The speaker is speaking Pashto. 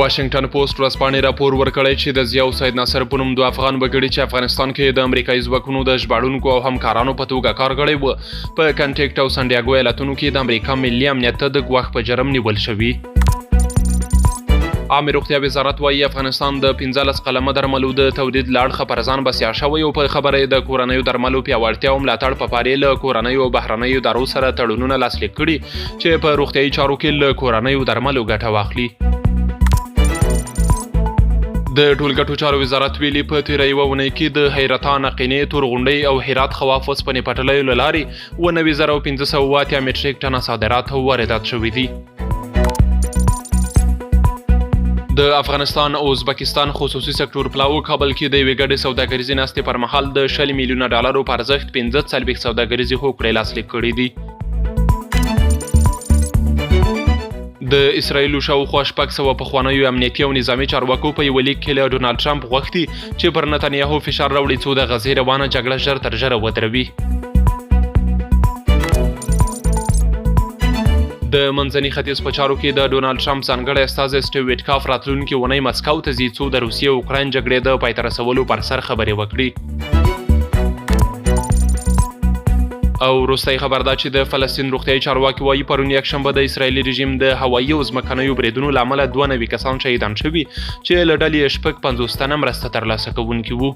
واشنګټن پوسټ ورځپاڼې راپور ورکړی چې د ضیا او سید ناصر په نوم دوه افغان وګړي چې افغانستان کې د امریکایي ځواکونو د ژباړونکو او همکارانو په توګه کار کړی و، په کنټیکټ او سانډیاګو ایالتونو کې د امریکا ملي امنیت ته د ګواښ په جرم نیول شوي. عامې روغتیا وزارت وایي، افغانستان د 15 قلمه درملو د تولید له اړخه پر ځان بسیا شوی او په خبره یې د کورنیو درملو پیاوړتیا او ملاتړ په پار یې له کورنیو او بهرنیو ادارو سره تړونونه لاسلیک کړي چې په روغتیايي چارو کې له کورنیو درملو ګټه واخلي. د ټولګټو چارو وزارت ویلي، په تېره یوه اونۍ کې د حیرتان، عقینې، تورغونډۍ او هرات خواف اوسپنې پټلیو له لارې 97,580 مټریک ټنه صادرات او واردات شوي دي. د افغانستان او ازبکستان خصوصي سکتور پلاوو کابل کې د یوې ګډې سوداګریزې ناستې پر مهال د 20 میلیونه ډالرو په ارزښت 45 سوداګریزې هوکړې لاسلیک کړې دي. د اسراییل شاوخوا 600 پخوانیو امنیتي او نظامي چارواکو په یوه لیک کې له ډونالډ ټرمپ غوښتي چې پر نتنیاهو فشار راوړي څو د غزې روانه جګړه ژر تر ژره ودروي. د منځني ختیځ په چارو کې د ډونالډ ټرمپ ځانګړی استازی سټیو ویټکاف راتلونکې اونۍ مسکو ته ځي څو د روسیې او اوکراین جګړې د پای ته رسولو پر سر خبرې وکړي. او وروستی خبر دا چې د فلسطین روغتیايي چارواکي وایي، پرون یکشنبه د اسراییلي رژیم د هوایي او ځمکنیو بریدونو له امله 92 کسان شهیدان شوي چې له ډلې یې 56 تنه مرسته ترلاسه کوونکي وو.